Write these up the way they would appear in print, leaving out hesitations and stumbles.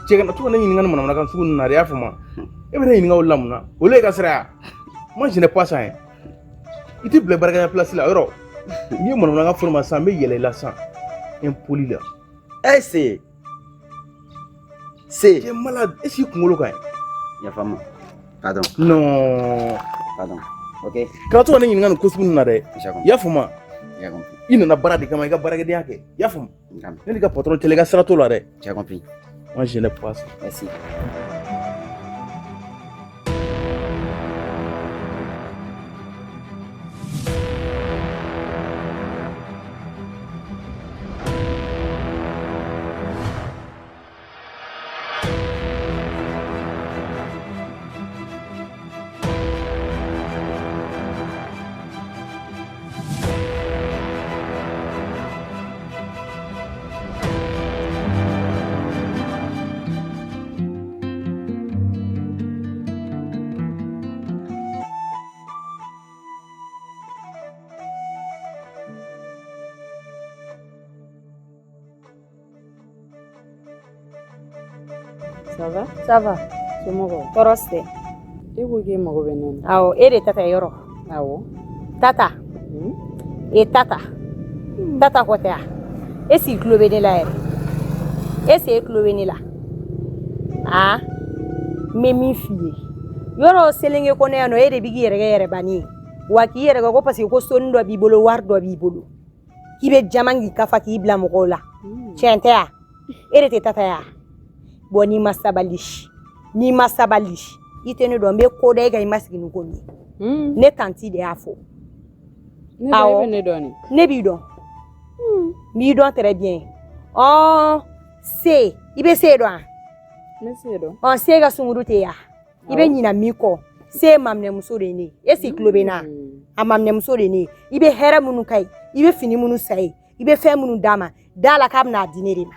Cɛ kana to ka ne ɲininka nin manamanakan sugu ninnu na dɛ, i y'a faamu? E bɛ ne ɲininka olu la mun na? Olu ye ka sira ya. Moi, je n'ai pas ça, hein. I t'i bila baarakɛla place la yɔrɔ. N'i ye manamanakan fɔ ne ma sisan, n bɛ yɛlɛ i la sisan. Impoli la. Eh, se. Se. Tu es malade. Est-ce que i kunkolo ka ɲi? Yafa n ma. Pardon. Non. Pardon. Ok. Kana to ka ne ɲininka nin ko sugu ninnu na dɛ. J'ai compris. I y'a faamu? J'ai compris. I nana baara de kama, i ka baarakɛdenya kɛ. I y'a faamu? N Ne n'i ka patron cɛla, i ka sira t'o la dɛ. J'ai compris. Moi, je n'ai pas ça. Merci. Ça va? Ça va. Somɔgɔw? Tɔɔrɔ si tɛ. E ko k'e mago bɛ ne na. Awɔ, e de tata ye yɔrɔ. Awɔ. Tata. E tata. Tata ko tɛ wa? E sigi tulo bɛ ne la yɛrɛ. E sigi tulo bɛ ne la. Aa, n bɛ min f'i ye. Yɔrɔ selenge kɔnɔ yan nɔ, e de bɛ k'i yɛrɛ kɛ yɛrɛbani ye. Wa k'i yɛrɛ kɛ ko parce que ko soni dɔ b'i bolo, wari dɔ b'i bolo. K'i bɛ jaman k'i kafa k'i bila mɔgɔw la. Tiɲɛ tɛ wa? E de tɛ tata ya? Bon, n'i ma sabali, n'i ma sabali, i tɛ ne dɔn, n bɛ ko da e kan, i ma sigi ni ko min ye. Ne tanti de y'a fɔ. Ne ba, e bɛ ne dɔn ne? Ne b'i dɔn. N b'i dɔn très bien. Ɔɔ, se, i bɛ se dɔn wa? N bɛ se dɔn. Ɔ, se ka sunkuru tɛ ya. I bɛ ɲina min kɔ, se ye maminɛmuso de ye ne ye. E si tulo bɛ n na? A maminɛmuso de ye ne ye. I bɛ hɛrɛ minnu k'a ye, i bɛ fini minnu san ye, i bɛ fɛn minnu d'a ma, da la k'a bɛna a di ne de ma.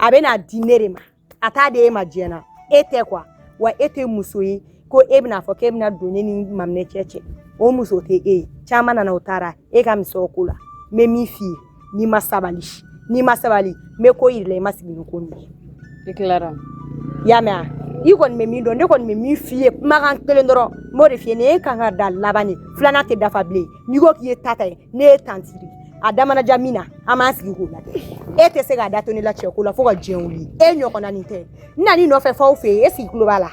A bɛna a di ne de ma. A t'a di e ma diɲɛ na. E tɛ quoi. Wa e tɛ muso ye ko e bɛna fɔ k'e bɛna don ne ni maminɛ cɛ cɛ. O muso tɛ e ye. Caman nana o taara, e ka misɛn o ko la. N bɛ min f'i ye, n'i ma sabali, n'i ma sabali, n bɛ ko yir'i la, i ma sigi ni ko min ye. I tilara. I y'a mɛn wa? I kɔni bɛ min dɔn, ne kɔni bɛ min f'i ye, kumakan kelen dɔrɔn, n b'o de f'i ye. Nin ye kan ka da laban ye, filanan tɛ dafa bilen. N'i ko k'i ye tata ye, ne ye tanti de ye. A damanaja min na, an b'an sigi k'o lajɛ. E tɛ se k'a da to ne la cɛko la fo ka diɲɛ wuli. E ɲɔgɔnna nin tɛ. N nan'i nɔfɛ f'aw fɛ yen, e sigi tulo b'a la.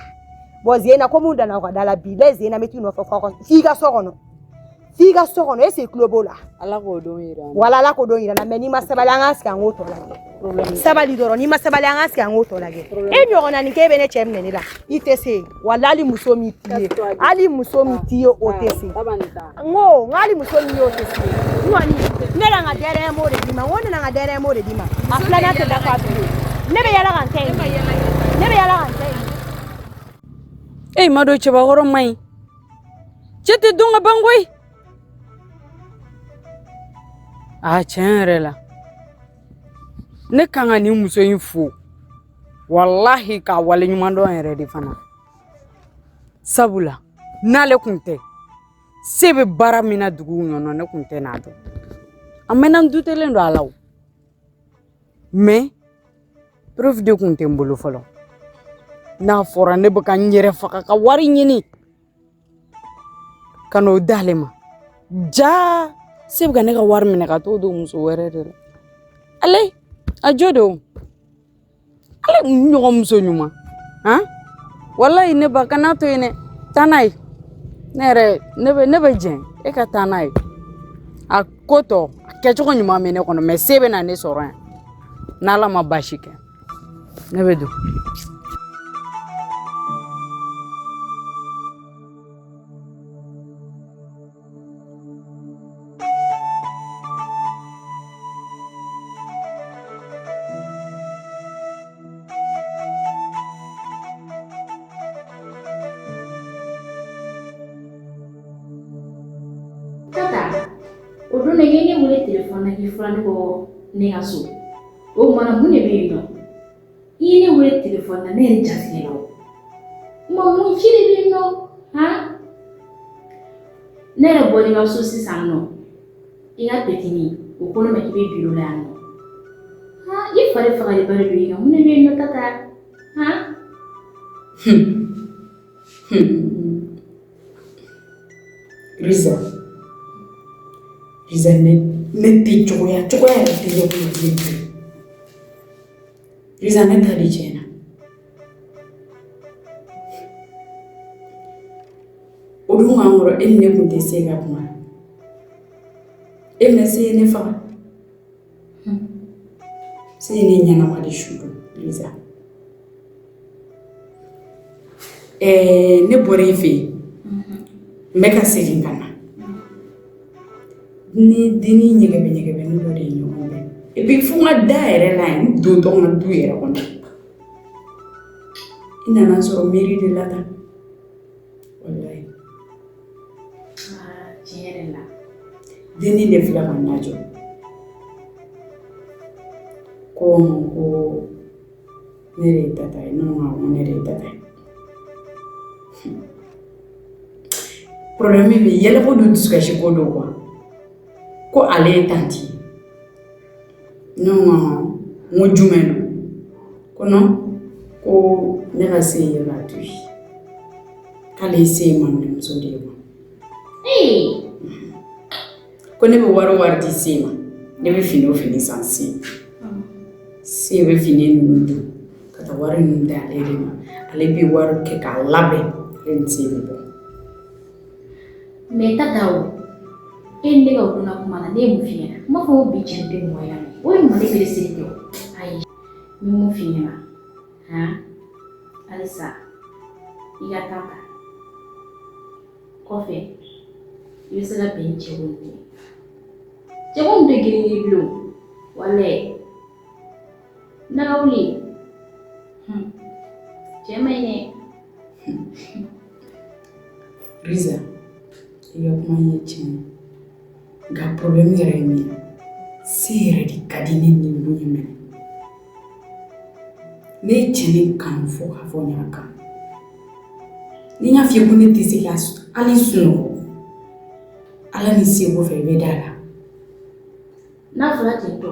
Bon, zen na komi u danna aw ka da la bi, la zen na n bɛ t'i nɔfɛ f'aw ka f'i ka so kɔnɔ. F'i ka so kɔnɔ, e sigi tulo b'o la. Ala k'o don yira an na. Wala Ala k'o don yira an na, mais n'i ma sabali, an k'an sigi an k'o tɔ lajɛ. Sabali dɔrɔn, n'i ma sabali, an k'an sigi an k'o tɔ lajɛ. E ɲɔgɔnna nin k'e bɛ ne cɛ minɛ ne la, i tɛ se. Wala hali muso min t'i ye, hali muso min t'i ye, o tɛ se. N ko n ko hali muso min ye o tɛ se. N kɔni ne nana n ka DRMO de d'i ma, n ko ne nana n ka DRMO de d'i ma. A filanan tɛ dafa bilen. Ne bɛ yala ka n ta in. Ne bɛ yala ka n ta in. E ma dɔn cɛbakɔrɔ man ɲi. Cɛ tɛ dɔn ka ban koyi. A tiɲɛ yɛrɛ la, ne kan ka nin muso in fo walahi k'a waleɲuman dɔn yɛrɛ de fana, sabula n'ale kun tɛ se bɛ baara min na dugu in kɔnɔ, ne kun tɛ n'a dɔn. A mɛnna n dutelen don a la o, mais preuve de kun tɛ n bolo fɔlɔ. N'a fɔra ne bɛ ka n yɛrɛ faga ka wari ɲini ka n'o d'ale ma, jaa se bɛ ka ne ka wari minɛ ka t'o don muso wɛrɛ de la. Ale a jo de o, ale ɲɔgɔn muso ɲuman han, walayi ne ba kana to yen dɛ, taa n'a ye. Ne yɛrɛ ne bɛ jɛn e ka taa n'a ye. A ko tɔ a kɛcogo ɲuman bɛ ne kɔnɔ, mais se bɛ na ne sɔrɔ yan n'Ala ma baasi kɛ, ne bɛ don. Tata, o don na i ye ne wele telefɔni na k'i fɔra ne kɔ ne ka so. O tuma na mun de bɛ yen nɔ? I ye ne wele telefɔni na, ne yɛrɛ jatigɛla o. Ma mun ci de bɛ yen nɔ? Han? Ne yɛrɛ bɔra i ka so sisan nɔ. I ka petini, o ko ne ma k'i bɛ biro la yan nɔ. Han, i I fari fagaliba de don i kan. Mun de bɛ yen nɔ, Tata? Han? Riza, Riza, ne tɛ cogoya cogoya yɛrɛ tɛ ne bolo bilen pewu. Riza, ne ta de tiɲɛna. O dun k'an kɔrɔ, e ni ne tun tɛ se ka kuma. E bɛna se ye ne faga. Se ye ne ɲɛnama de su don, Riza. Ɛɛ, ne bɔra e fɛ yen, n bɛ ka segin ka na. Ni dennin ɲɛgɛbɛ ɲɛgɛbɛnin dɔ de ye ɲɔgɔn bɛn. Et puis fo n ka da yɛrɛ la yen, n dontɔ n ka du yɛrɛ kɔnɔ. I nana n sɔrɔ miiri de la tan. Walayi. Ah, tiɲɛ yɛrɛ la. Dennin de filɛ ka n lajɔ. Ko ko ne de ye Tata ye. Ne ko awɔ, ne de ye Tata ye. Problème bɛ yɛlɛko don, dusukasi ko don quoi. Ko ale ye tantie ye. Ne ko n ko jumɛn don? Ko non, ko ne ka se ye k'a to yen. K'ale ye se ye maminɛmuso de ye quoi. Ko ne bɛ wari o wari di se ma, ne bɛ fini o fini san se se bɛ fini ninnu don ka taa wari ninnu di ale de ma. Ale bɛ wari kɛ k'a labɛn, ale ni se bɛ bɔ. Mais Tata o, e ni ne ka o donna kuma na, ne ye mun f'i ɲɛna? N b'a fɔ ko bi cɛ tɛ mɔgɔ ya mɛn. O ye Mali perese tɛ o. Ayi, n bɛ mun f'i ɲɛna? Han? Halisa, i ka taa ta. Kɔfɛ, i bɛ se ka bɛn ni cɛ minnu ye. Cɛ minnu tɛ girin girin bilen o. Walayi. N'a wuli. Cɛ man ɲi dɛ. Riza, i ka kuma ye tiɲɛ ye. Nka problème yɛrɛ ye min ye, se yɛrɛ de ka di ne ni ye minɛ. Ne ye cɛnin kanu fo k'a fɔ n y'a kanu. Ni n y'a f'i ye ko ne tɛ se ka hali sunɔgɔ, Ala ni seko fɛ, i bɛ da la. N'a fɔra ten tɔ,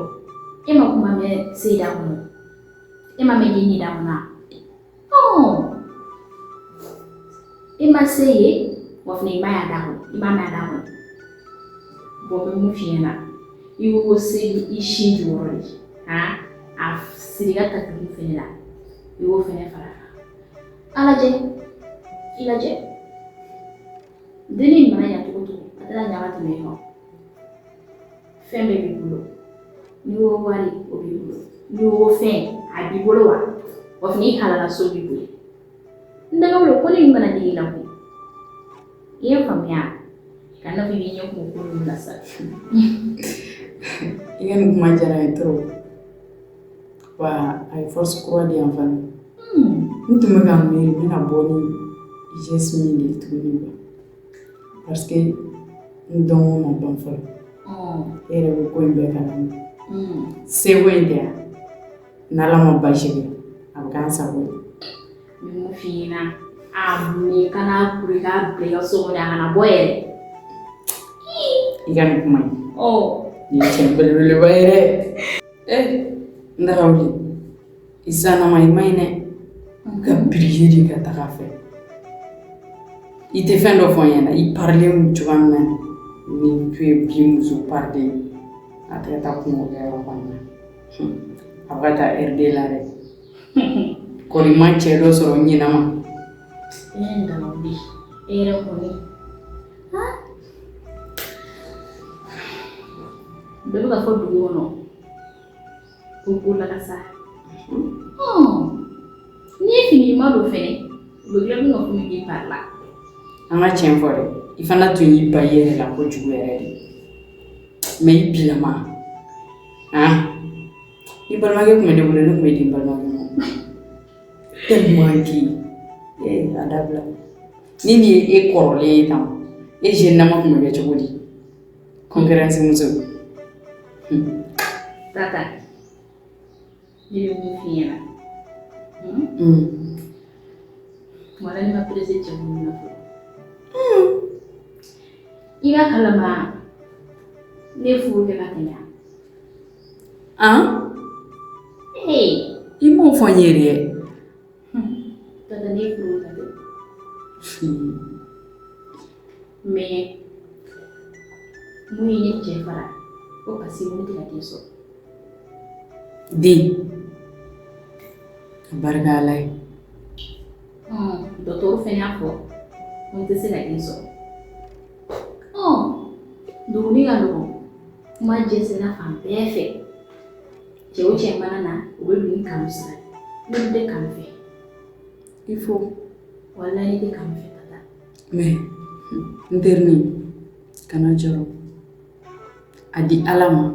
e ma kuma mɛn se da kɔnɔ, e ma mɛn den da kɔnɔ, e ma se ye wa fana i ma y'a da kɔnɔ, i ma mɛn a da kɔnɔ. Bon, n bɛ mun f'i ɲɛna? I ko ko se i sin jukɔrɔ de, han, a siri ka ta dugu fɛnɛ la, i b'o fɛnɛ fara a kan. A lajɛ, i lajɛ, dennin mana ɲa cogo cogo, a tɛna ɲa ka tɛmɛ e kan. Fɛn bɛɛ b'i bolo. N'i ko wari, o b'i bolo. N'i ko fɛn, a b'i bolo. Wa fana i halala so b'i bolo. N danga wolo ko ne kana digi i la koyi. I ye n faamuya? Ka n'a fɔ i b'i ɲɛ kun ko ninnu na sa. I ka nin kuma diyara n ye trop. Wa a ye force kura di yan fana. N tun bɛ ka miiri n bɛna bɔ ni geste min de ye tuguni quoi. Parce que n dɔnko ma ban fɔlɔ. E yɛrɛ bɛ ko in bɛɛ kalama. Seko in tɛ yan. N'Ala ma baasi kɛ, a bɛ k'an sago ye. N bɛ mun f'i ɲɛna? A minɛ kana kuru k'a bila i ka so kɔnɔ, a kana bɔ yɛrɛ. I ka nin kuma in. Nin ye tiɲɛ belebeleba ye dɛ. Eh, n daga wuli. I sannama, i ma ɲi dɛ. Ka briller de ka taga fɛ. I tɛ fɛn dɔ fɔ n ɲɛna, i parilen cogoya min na, nin tun ye bi muso parilen, a tɛ ka taa kungo kɛyɔrɔ kɔni na. A bɛ ka taa RD la dɛ. Kɔni ma cɛ dɔ sɔrɔ ɲɛnama. E ye daga wuli. E yɛrɛ kɔni. Han? Dɔ bɛ ka fɔ dugu kɔnɔ ko ko lakasa. N'i ye fini ɲuman don fɛnɛ, u bɛ tila ka fɔ k'i pari la. An ka tiɲɛ fɔ dɛ, i fana tun y'i ba i yɛrɛ la kojugu yɛrɛ de. Mais i bilama. Han? Ni balimakɛ tun bɛ ne bolo, ne tun bɛ di n balimakɛ ma. Tellement que ee, a dabila. Ni nin ye e kɔrɔlen ye tan, e jeune nama tun bɛ kɛ cogo di? Concurrence muso. Tata, ne bɛ mun f'i ɲɛna? Wala ne ma pressé cɛ minnu na fɔlɔ. I b'a kalama ne ye furu kɛ ka tɛmɛ. Han? fɔ n ye dɛ. Tata, ne ye furu ta dɛ. Mais mun ye ne cɛ fara ko parce que ne tɛ ka den sɔrɔ. Den, a barika Ala ye. Dɔgɔtɔrɔ fɛnɛ y'a fɔ ko n tɛ se ka den sɔrɔ. Duguni ka nɔgɔn, kuma jɛnsɛnna fan bɛɛ fɛ. Cɛ o cɛ mana na, u bɛ don ni kanu sira ye. Ne dun tɛ kanu fɛ. Il faut. Walayi, ne tɛ kanu fɛ, tata. Mais n terinin, kana jɔrɔ. A di Ala ma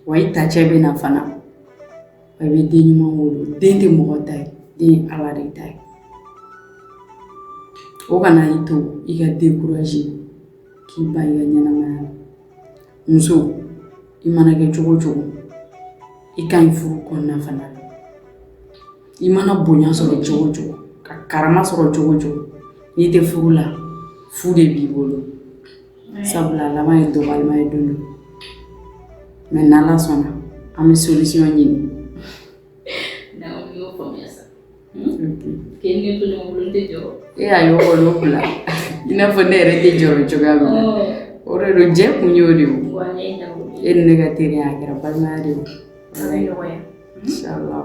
wa, i ta cɛ bɛ na fana wa, i bɛ den ɲuman wolo. Den tɛ mɔgɔ ta ye, den ye Ala de ta ye. O kana i to i ka décourager k'i ban i ka ɲɛnamaya la. Muso, i mana kɛ cogo o cogo, i ka ɲi furu kɔnɔna fana la. I mana bonya sɔrɔ cogo o cogo, ka karama sɔrɔ cogo o cogo, n'i tɛ furu la, fu de b'i bolo, sabula a laban ye dɔgɔyalima ye don dɔ. Mais n'Ala sɔnna, an bɛ solution ɲini. N y'o faamuya sa. K'e ni ne to ɲɔgɔn bolo, n tɛ jɔrɔ. E y'a ye, o kɔni o bila i n'a fɔ ne yɛrɛ tɛ jɔrɔ cogoya min na, o de don. Jɛ kun y'o de ye o. Wa ne ye dabɔ. E ni ne ka teriya, a kɛra balimaya de ye o. Ala ye nɔgɔya. Inshallah.